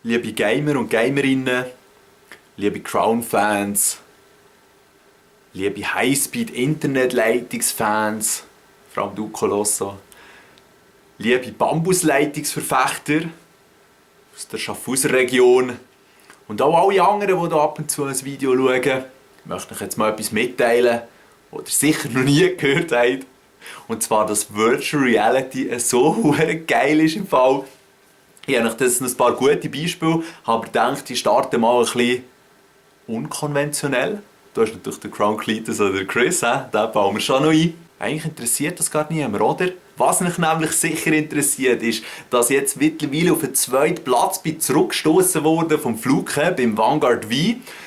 Liebe Gamer und Gamerinnen, liebe Crown-Fans, liebe Highspeed-Internetleitungsfans, vor allem du Colosso, liebe Bambusleitungsverfechter aus der Schaffhauser Region und auch alle anderen, die hier ab und zu ein Video schauen, ich möchte euch jetzt mal etwas mitteilen, was ihr sicher noch nie gehört habt. Und zwar, dass Virtual Reality so geil ist im Fall. Ich habe das ein paar gute Beispiele, aber gedacht, ich starte mal ein bisschen unkonventionell. Da ist natürlich der Crown Cletus oder der Chris, den bauen wir schon noch ein. Eigentlich interessiert das gar niemand, oder? Was mich nämlich sicher interessiert, ist, dass ich jetzt mittlerweile auf den zweiten Platz bin zurückgestoßen wurde vom Flughafen beim Vanguard V.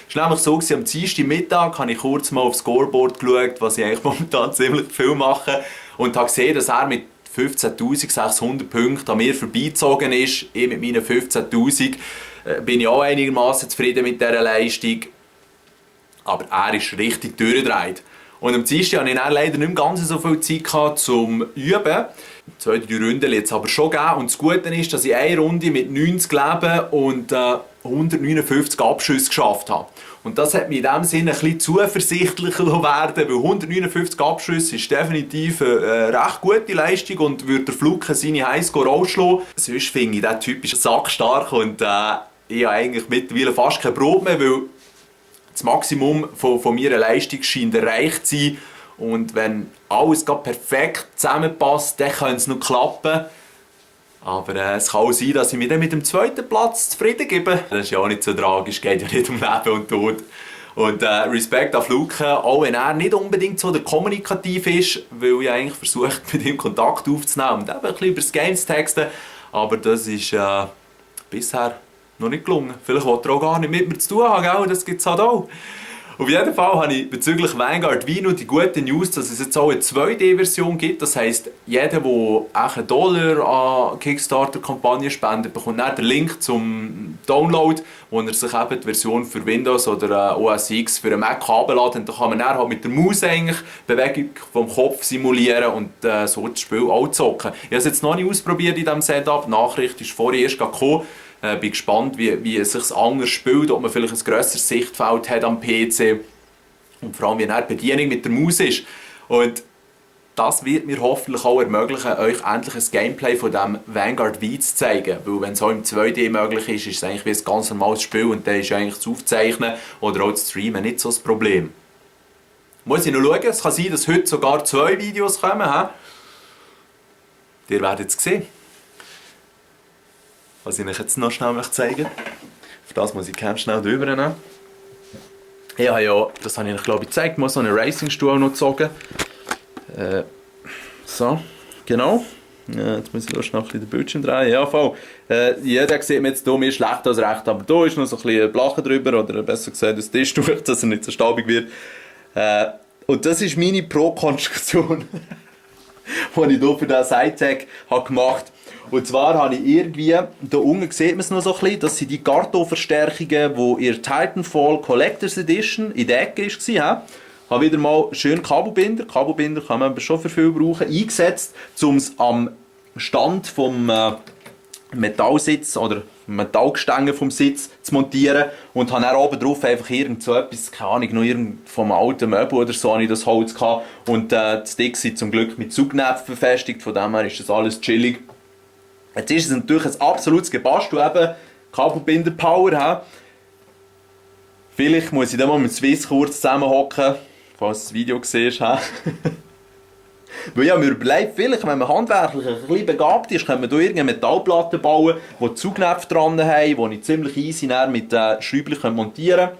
Es war nämlich so, am Dienstagmittag habe ich kurz mal aufs Scoreboard geschaut, was ich eigentlich momentan ziemlich viel mache, und habe gesehen, dass er mit 15.600 Punkten an mir vorbeigezogen ist. Ich mit meinen 15.000 bin ich auch einigermaßen zufrieden mit dieser Leistung. Aber er ist richtig durchgedreht. Und am Dienstag hatte ich dann leider nicht mehr ganz so viel Zeit zum Üben. 2, 3 Runden jetzt aber schon gegeben. Und das Gute ist, dass ich eine Runde mit 90 Leben und 159 Abschüsse geschafft habe. Und das hat mich in diesem Sinne ein bisschen zuversichtlicher werden, weil 159 Abschüsse ist definitiv eine recht gute Leistung und würde der Fluke seine Highscore ausschlagen. Sonst finde ich diesen typisch sackstark und ich habe eigentlich mittlerweile fast kein Brot mehr, weil das Maximum von meiner Leistung scheint erreicht zu sein. Und wenn alles perfekt zusammenpasst, dann könnte es noch klappen. Aber es kann auch sein, dass ich mich dann mit dem zweiten Platz zufrieden gebe. Das ist ja auch nicht so tragisch, geht ja nicht um Leben und Tod. Und Respekt an Fluke, auch wenn er nicht unbedingt so der kommunikativ ist, weil ich eigentlich versucht, mit ihm Kontakt aufzunehmen und eben ein bisschen über das Game zu texten. Aber das ist bisher noch nicht gelungen. Vielleicht will er auch gar nicht mit mir zu tun haben, gell? Das gibt es halt auch. Auf jeden Fall habe ich bezüglich Vanguard V noch die gute News, dass es jetzt auch eine 2D-Version gibt. Das heisst, jeder, der $1 an Kickstarter-Kampagne spendet, bekommt dann den Link zum Download, wo er sich eben die Version für Windows oder OS X für einen Mac herunterladen. Und da kann man dann halt mit der Maus eigentlich die Bewegung vom Kopf simulieren und so das Spiel auch zocken. Ich habe es jetzt noch nicht ausprobiert in diesem Setup. Die Nachricht ist vorher erst gekommen. Bin gespannt, wie es sich anders spielt, ob man vielleicht ein grösseres Sichtfeld hat am PC und vor allem, wie eine Bedienung mit der Maus ist. Und das wird mir hoffentlich auch ermöglichen, euch endlich ein Gameplay von diesem Vanguard V zu zeigen. Weil wenn es auch im 2D möglich ist, ist es eigentlich wie ein ganz normales Spiel und dann ist eigentlich das Aufzeichnen oder auch das Streamen nicht so das Problem. Muss ich noch schauen, es kann sein, dass heute sogar 2 Videos kommen. Ihr werdet es sehen. Was ich euch jetzt noch schnell zeigen möchte. Für das muss ich die Cam schnell drüber nehmen. Ich habe ja, das habe ich euch glaube ich gezeigt, mal so einen Racing-Stuhl noch gezogen. So, genau. Jetzt muss ich da schnell den Bildschirm drehen. Ja, voll. Jeder sieht mir jetzt hier mehr schlecht als recht, aber da ist noch so ein bisschen Blachen drüber, oder besser gesagt das Tischtuch, dass er nicht so staubig wird. Und das ist meine Pro-Konstruktion, die ich hier für diesen Sidetag gemacht habe. Und zwar habe ich irgendwie, da unten sieht man es noch so ein bisschen, das sind die Garto-Verstärkungen, die in der Titanfall Collector's Edition in der Ecke war. Ich habe wieder mal schön Kabelbinder kann man aber schon für viel brauchen, eingesetzt, um es am Stand vom Metallsitz oder Metallgestänge vom Sitz zu montieren und habe dann oben drauf einfach irgend so etwas, keine Ahnung, noch irgend vom alten Möbel oder so, habe ich das Holz gehabt und die Sticks sind zum Glück mit Zugnäpfen befestigt, von dem her ist das alles chillig. Jetzt ist es natürlich ein absolutes Gebastel, eben Kabelbinder-Power haben. Vielleicht muss ich dann mal mit Swiss kurz zusammenhocken, falls du das Video siehst. Weil ich habe mir überlegt, vielleicht, wenn man handwerklich ein bisschen begabt ist, kann man hier irgendeine Metallplatte bauen, die Zugknöpfe dran haben, die ich ziemlich easy mit Schräubchen montieren kann.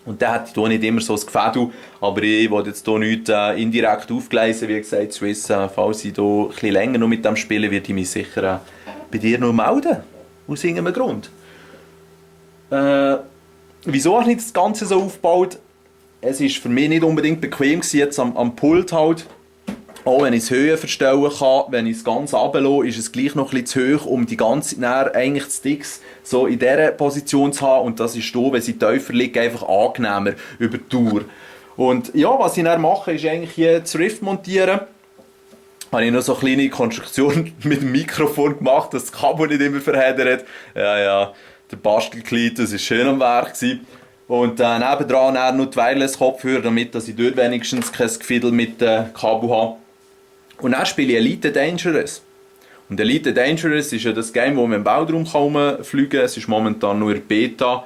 Und dann hätte ich hier nicht immer so ein Gefädel, aber ich will jetzt hier nichts indirekt aufgleisen, wie gesagt, Swiss, falls ich hier ein bisschen länger noch mit dem spielen, werde ich mich sicher bei dir noch melden, aus irgendeinem Grund. Wieso habe ich das Ganze so aufgebaut? Es war für mich nicht unbedingt bequem jetzt am Pult halt. Auch wenn ich es Höhe verstellen kann, wenn ich es ganz runterlasse, ist es gleich noch ein bisschen zu hoch, um die ganze Zeit eigentlich die Sticks so in dieser Position zu haben. Und das ist hier, wenn sie tiefer liegen, einfach angenehmer über die Tour. Und ja, was ich dann mache, ist eigentlich hier das Rift montieren. Habe ich noch so eine kleine Konstruktion mit dem Mikrofon gemacht, dass das Kabel nicht immer verheddert. Ja, der Bastelkleid, das war schön am Werk gewesen. Und nebendran dann noch die Wireless-Kopfhörer, damit dass ich dort wenigstens kein Gefiedel mit Kabel habe. Und dann spiele ich Elite Dangerous. Und Elite Dangerous ist ja das Game, wo man im Weltraum fliegen kann. Es ist momentan nur in Beta.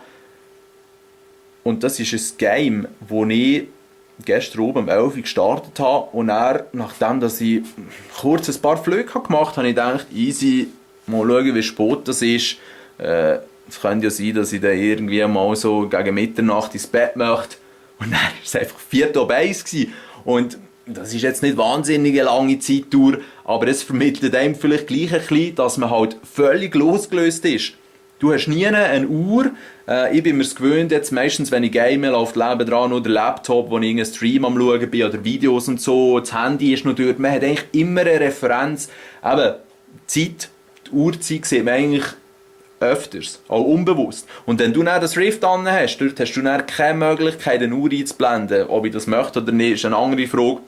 Und das ist ein Game, das ich gestern oben um 11 Uhr gestartet habe. Und dann, nachdem dass ich kurz ein paar Flüge gemacht habe, habe ich gedacht, easy, mal schauen, wie spät das ist. Es könnte ja sein, dass ich dann irgendwie mal so gegen Mitternacht ins Bett möchte. Und dann war es einfach 4:01 gewesen. Und das ist jetzt nicht wahnsinnig lange Zeitdauer, aber es vermittelt einem vielleicht gleich ein bisschen, dass man halt völlig losgelöst ist. Du hast nie eine Uhr. Ich bin mir gewöhnt, jetzt meistens, wenn ich game, läuft nebendran noch der Laptop, wo ich einen Stream am schauen bin oder Videos und so. Das Handy ist noch dort. Man hat eigentlich immer eine Referenz. Eben, die Zeit, die Uhrzeit sieht man eigentlich öfters, auch unbewusst. Und wenn du dann das Rift an hast, dort hast du dann keine Möglichkeit, eine Uhr einzublenden. Ob ich das möchte oder nicht, ist eine andere Frage.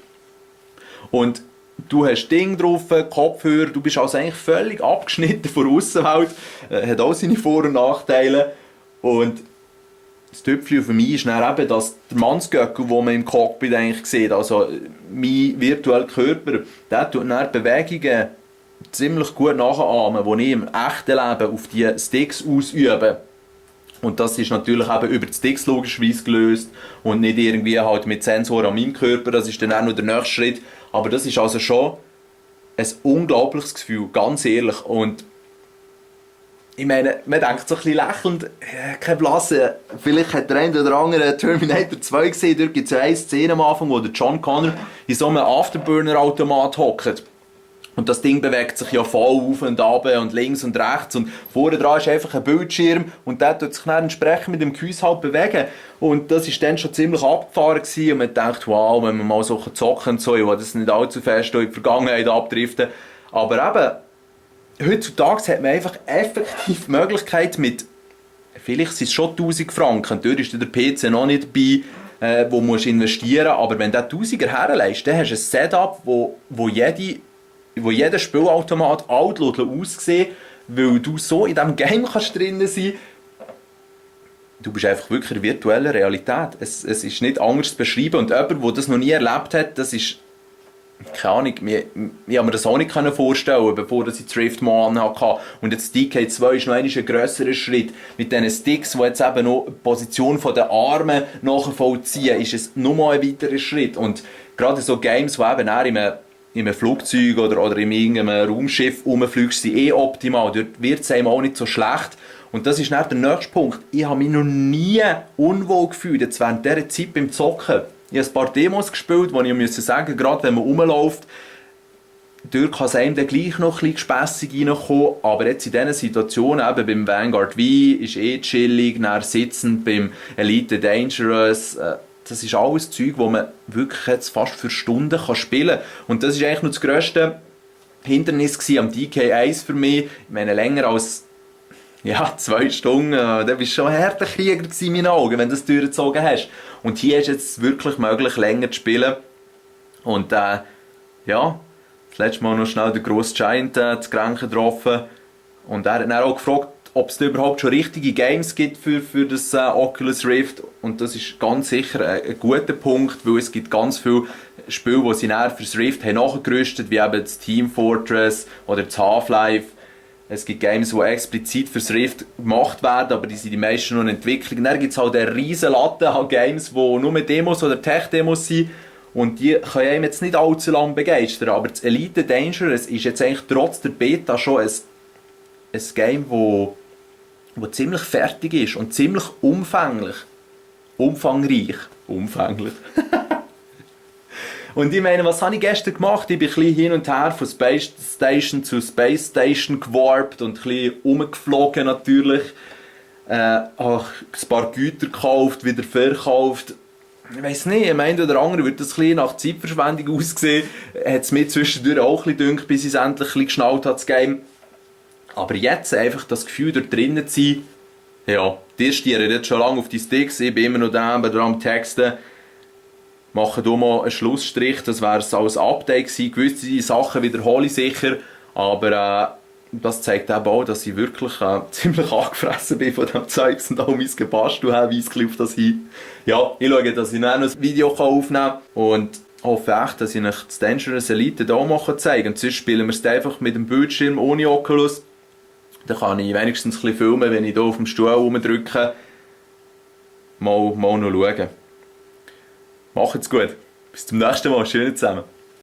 Und du hast Ding drauf, Kopfhörer, du bist also eigentlich völlig abgeschnitten von der Aussenwelt. Hat auch seine Vor- und Nachteile. Und das Tüpfchen für mich ist dann eben, dass der Mannsgöckel, den man im Cockpit eigentlich sieht, also mein virtueller Körper, der tut dann Bewegungen ziemlich gut nachahmen, die ich im echten Leben auf die Sticks ausübe. Und das ist natürlich eben über die Sticks logischerweise gelöst und nicht irgendwie halt mit Sensoren an meinem Körper, das ist dann auch noch der nächste Schritt. Aber das ist also schon ein unglaubliches Gefühl, ganz ehrlich. Und ich meine, man denkt so ein bisschen lächelnd, keine Blase, vielleicht hat der eine oder andere Terminator 2 gesehen, dort gibt es eine Szene am Anfang, wo der John Connor in so einem Afterburner-Automat hockt. Und das Ding bewegt sich ja voll auf und ab und links und rechts und vorne dran ist einfach ein Bildschirm und der tut sich dann entsprechend mit dem Gehäuse halt bewegen. Und das war dann schon ziemlich abgefahren gewesen und man dachte, wow, wenn man mal so zocken und so, ich will das nicht allzu fest in die Vergangenheit abdriften. Aber eben, heutzutage hat man einfach effektiv die Möglichkeit mit, vielleicht sind es schon 1000 Franken, dort ist der PC noch nicht dabei, wo du investieren musst, aber wenn du 1000er herleist, dann hast du ein Setup, wo jeder Spielautomat alt aussehen, weil du so in diesem Game kannst drin sein. Du bist einfach wirklich in der virtuellen Realität. Es ist nicht anders zu beschreiben. Und jemand, der das noch nie erlebt hat, das ist, keine Ahnung, ich habe mir das auch nicht vorstellen, bevor ich das Rift mal hatte. Und jetzt DK2 ist noch ein grösserer Schritt. Mit diesen Sticks, die jetzt eben noch die Position der Arme nachvollziehen, ist es nochmal ein weiterer Schritt. Und gerade so Games, die eben auch in einem Flugzeug oder in irgendeinem Raumschiff rumfliegst, sind optimal. Dort wird es einem auch nicht so schlecht. Und das ist dann der nächste Punkt. Ich habe mich noch nie unwohl gefühlt, jetzt während dieser Zeit beim Zocken. Ich habe ein paar Demos gespielt, wo ich sagen muss, gerade wenn man rumläuft, dort kann es einem dann gleich noch ein bisschen gespässig reinkommen. Aber jetzt in diesen Situationen, eben beim Vanguard V, ist chillig, dann sitzend, beim Elite Dangerous, das ist alles Zeug, das man wirklich jetzt fast für Stunden spielen kann. Und das war eigentlich noch das grösste Hindernis am DK1 für mich. Ich meine, länger als 2 Stunden, da bist du schon ein harter Krieger in meinen Augen, wenn du das durchgezogen hast. Und hier ist es wirklich möglich, länger zu spielen. Und das letzte Mal noch schnell den Gross Giant zu Grenchen getroffen. Und er hat dann auch gefragt, ob es da überhaupt schon richtige Games gibt für das Oculus Rift. Und das ist ganz sicher ein guter Punkt, weil es gibt ganz viele Spiele, die sie für das Rift haben nachgerüstet, wie eben das Team Fortress oder das Half-Life. Es gibt Games, die explizit für das Rift gemacht werden, aber die sind die meisten noch in Entwicklung. Dann gibt es halt eine riesen Latte an Games, die nur Demos oder Tech-Demos sind. Und die können einem jetzt nicht allzu lange begeistern. Aber das Elite Dangerous ist jetzt eigentlich trotz der Beta schon ein Game, wo ziemlich fertig ist und ziemlich umfangreich. Und ich meine, was habe ich gestern gemacht? Ich bin ein bisschen hin und her von Space Station zu Space Station gewarpt und ein bisschen rumgeflogen natürlich. Habe ein paar Güter gekauft, wieder verkauft. Ich weiss nicht, am Ende oder andere wird das ein bisschen nach Zeitverschwendung aussehen. Hat es mir zwischendurch auch ein bisschen gedünkt, bis ich es endlich ein bisschen geschnallt habe, das Game. Aber jetzt einfach das Gefühl, dort drinnen zu sein, ja, die stieren jetzt schon lange auf die Sticks, ich bin immer noch dran am Texten. Mache hier mal einen Schlussstrich, das wäre es als Update gewesen. Gewisse Sachen wiederhole ich sicher, aber das zeigt eben auch, dass ich wirklich ziemlich angefressen bin von dem Zeugs und auch mein Gebastel habe weislich auf das hin. Ja, ich schaue, dass ich noch ein Video aufnehmen kann und hoffe echt, dass ich euch das Dangerous Elite hier mal zeigen kann. Und sonst spielen wir es einfach mit dem Bildschirm ohne Oculus. Dann kann ich wenigstens ein bisschen filmen, wenn ich hier auf dem Stuhl rumdrücke. Mal noch schauen. Macht's gut. Bis zum nächsten Mal. Schön zusammen.